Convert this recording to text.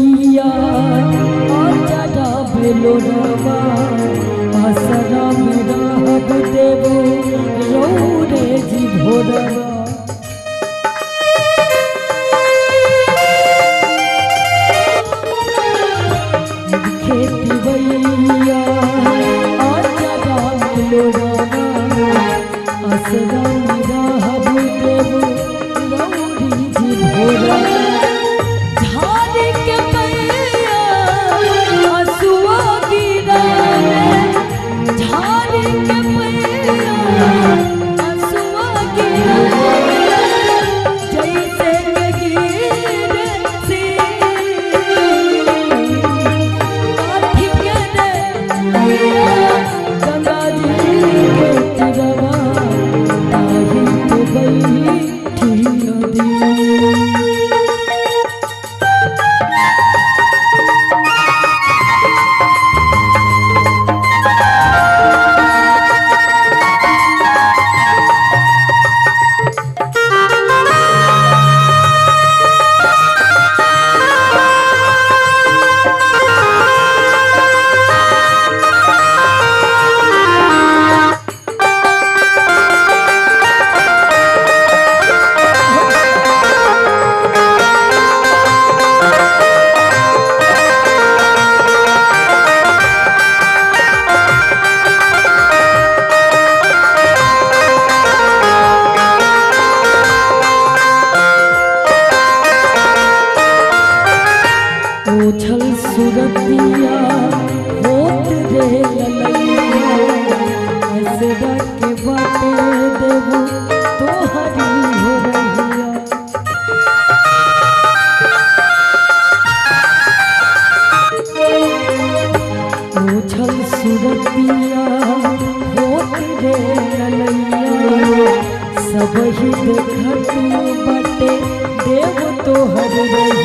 बइया आचरा बेलोरवा आसरा में रहब देव रौरे जी भोरवा। खेती बइया आचरा बेलोरवा आसरा में रहब देव रौरी जी भोरवा। झाड़ के पैया हंसुआ गिरावे, झाड़ के पैया हंसुआ गिरावे, जैसे के गिरे से काठी के रे नैया, गंगा जी के तीरवा ताही पे बैठी नदी। ओझल सुरतिया होत रे ललैया, असरा के बाटे देबू तोहरी हो रहिया। ओझल सुरतिया होत रे ललैया, सब ही देखत बाटे देव तोहर रहिया।